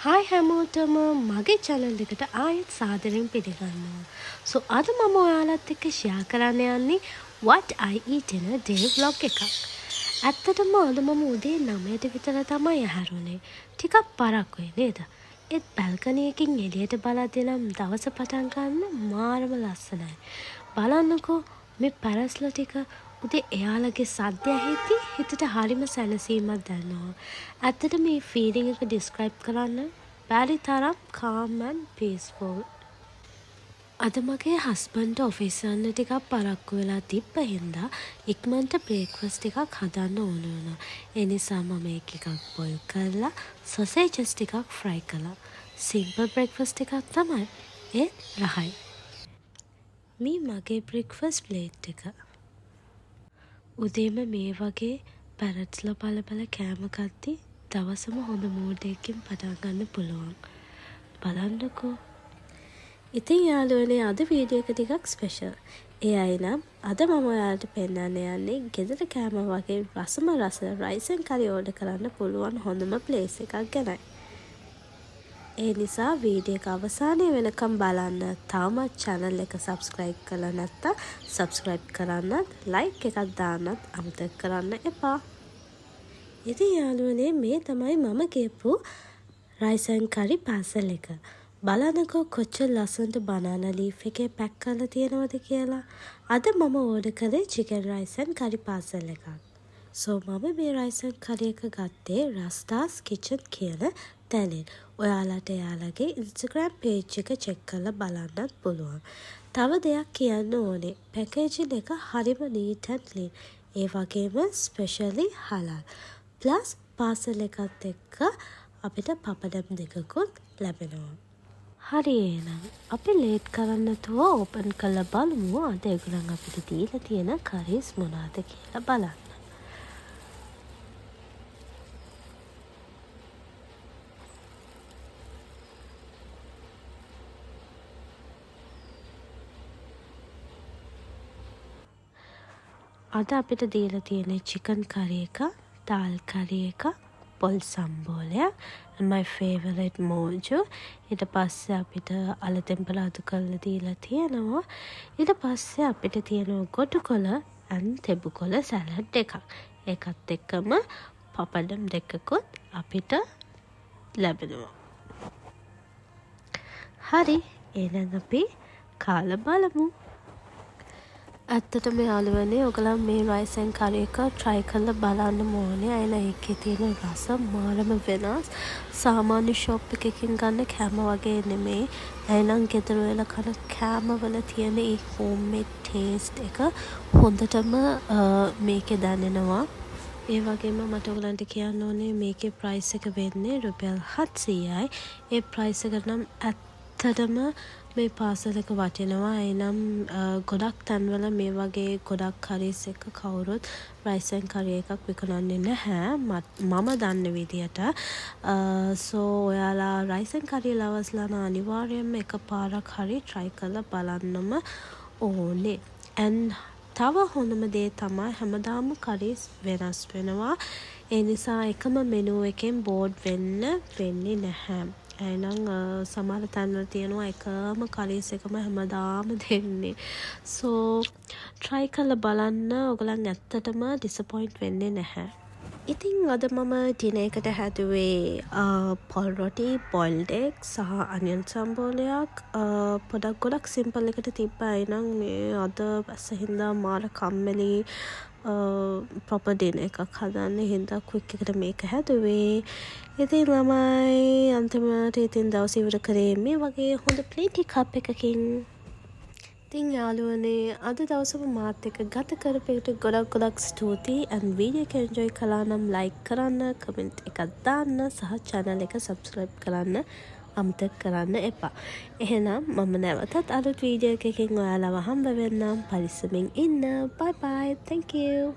Hi හැමෝටම මගේ channel එකට ආයෙත් සාදරයෙන් පිළිගන්නවා. සෝ අද මම ඔයාලත් එක්ක ෂෙයා කරන්න යන්නේ what I eat in a day vlog එකක්. ඇත්තටම අද මම උදේ 9ට විතර තමයි ඇහැරුණේ. ටිකක් පරක්කුයි නේද? ඒත් බැල්කනි එකකින් එළියට බලද්දී නම් දවස පටන් ගන්න මාරම ලස්සනයි. බලන්නකෝ මේ පැරස්ලා ටික උදේ එයාලගේ සද්ද ඇහෙද්දි හිතට හරිම සැනසීමක් දැනෙනවා. ඇත්තට මේ ෆීලිං එක ඩිස්ක්‍රයිබ් කරන්න බැරි තරම් කාම් ඇන්ඩ් පීස්ෆුල්. අද මගේ හස්බන්ඩ්ට ඔෆිස් යන්න ටිකක් පරක්කු වෙලා තිබ්බ හින්දා ඉක්මනට බ්‍රේක්ෆාස්ට් එකක් හදන්න ඕන වුණා. ඒ නිසා මම එග් එකක් බොයිල් කරලා සොසේජස් ටිකක් ෆ්‍රයි කළා. සිම්පල් බ්‍රේක්ෆාස්ට් එකක් තමයි. ඒත් රහයි. මේ මගේ බ්‍රෙක්ෆාස්ට් ප්ලේට් එක. උදේම මේ වගේ පැරට්ස්ලා බල බල කෑම කද්දි දවසම හොඳ මූඩ් එකකින් පටන් ගන්න පුළුවන්. බලන්නකෝ. ඉතින් යාළුවනේ, අද වීඩියෝ එක ටිකක් ස්පෙෂල්. ඒ ඇයි නම් අද මම ඔයාලට පෙන්වන්න යන්නේ ගෙදර කෑම වගේ රසම රස රයිස් ඇන්ඩ් කරි ඕඩර් කරන්න පුළුවන් හොඳම ප්ලේස් එකක් ගැනයි. ඒ නිසා වීඩියෝ එක අවසානය වෙනකම් බලන්න. තවමත් චැනල් එක සබ්ස්ක්‍රයිබ් කරලා නැත්තම් සබ්ස්ක්‍රයිබ් කරන්නත්, ලයික් එකක් දාන්නත් අමතක කරන්න එපා. ඉතින් යාළුවනේ, මේ තමයි මම කියපු රයිස් ඇන්ඩ් කරි පාර්සල් එක. බලන්නකෝ කොච්චර ලස්සනට බනානා ලීෆ් එකේ පැක් කරලා තියෙනවද කියලා. අද මම ඕඩර් කළේ chicken rice and curry parcel එකක්. සෝ මම මේ රයිස් ඇන්ඩ් කරි එක ගත්තේ රස්තාස් කිචන් කියන තැනින්. ඔයාලට එයාලගේ ඉන්ස්ටග්‍රෑම් පේජ් එක චෙක් කරලා බලන්නත් පුළුවන්. තව දෙයක් කියන්න ඕනේ. පැකේජින් එක හරිම නීට් ඇන්ඩ් ක්ලීන්. ඒ වගේම ස්පෙෂලි හලාල්. ප්ලස් පාර්සල් එකත් එක්ක අපිට පපඩම් දෙකකුත් ලැබෙනවා. හරි, එහෙනම් අපි ලේට් කරන්නේ නැතුව ඕපන් කරලා බලමු අද ඒගොල්ලන් අපිට දීලා තියෙන කරීස් මොනවද කියලා බලන්න. අද අපිට දීලා තියෙන්නේ චිකන් කරි එක, දාල් කරි එක, පොල් සම්බෝලයක්, my favorite මෝජු. ඊට පස්සේ අපිට අල තෙම්පරාදු කරලා දීලා තියෙනවා. ඊට පස්සේ අපිට තියෙනවා ගොටු කොළ ඇන්ඩ් තෙබු කොළ සැලඩ් එකක්. ඒකත් එක්කම පපඩම් දෙකකුත් අපිට ලැබෙනවා. හරි, එහෙනම් අපි කාලා බලමු. ඇත්තටම යාළුවනේ, ඔයගොල්ලන් මේ රයිස් ඇන්ඩ් කරි එක try කරලා බලන්න ඕනේ. ඇයි නම් ඒකේ තියෙන රස මාරම වෙනස්. සාමාන්‍ය ෂොප් එකකින් ගන්න කෑම වගේ නෙමෙයි. ඇයි නම් ගෙදර ඔයාලා කන කෑම වල තියෙන ඒ හෝම් මේඩ් ටේස්ට් එක හොඳටම මේකේ දැනෙනවා. ඒ වගේම මට ඔයගලන්ට කියන්න ඕනේ මේකේ ප්‍රයිස් එක වෙන්නේ රුපියල් 700යි. ඒ ප්‍රයිස් එකට නම් ඇත්තටම මේ පාර්සල් එක වටිනවා. ඒ නම් ගොඩක් තැන්වල මේ වගේ ගොඩක් කරීස් එක්ක කවුරුත් රයිස් ඇන්ඩ් කරි එකක් විකුණන්නේ නැහැ මම දන්න විදියට. සෝ ඔයාලා රයිස් ඇන්ඩ් කරි ලවර්ස්ලා නම් අනිවාර්යයෙන්ම එක පාරක් හරි try කරලා බලන්නම ඕනේ. ඇන්ඩ් තව හොඳම දේ තමයි හැමදාම කරීස් වෙනස් වෙනවා. ඒ නිසා එකම මෙනු එකෙන් බෝඩ් වෙන්න වෙන්නේ නැහැ. එහෙනම් සමහර තැන්වල තියෙනවා එකම කරීස් එකම හැමදාම දෙන්නේ. සෝ try කරලා බලන්න, ඔයගොල්ලන් ඇත්තටම ඩිසපොයින්ට් වෙන්නේ නැහැ. ඉතින් අද මම ඩිනර් එකට හැදුවේ පොල් රොටි, බොයිල්ඩ් එග් සහ අනියන් සම්බෝලයක්. පොඩක් ගොඩක් සිම්පල් එකට තිබ්බා. එහෙනම් මේ අද වැස්ස හින්දා මාර කම්මැලි ප්‍රොපර් ඩිනර් එකක් හදන්න. ඒ හින්දා ක්වික් එකට මේක හැදුවේ. ඉතින් ළමයි, අන්තිමට ඉතින් දවස ඉවර කරේ මේ වගේ හොඳ ප්ලේන්ටි කප් එකකින්. ඉතින් යාළුවනේ, අද දවසම මාත් එක්ක ගත කරපු එකට ගොඩක් ගොඩක් ස්තුතියි. ඇන්ඩ් වීඩියෝ එක එන්ජොයි කළා නම් ලයික් කරන්න, කමෙන්ට් එකක් දාන්න සහ චැනල් එක සබ්ස්ක්‍රයිබ් කරන්න අමතක කරන්න එපා. එහෙනම් මම නැවතත් අලුත් වීඩියෝ එකකින් ඔයාලව හම්බ වෙන්නම්. පරිස්සමින් ඉන්න. බයි බයි. Thank you.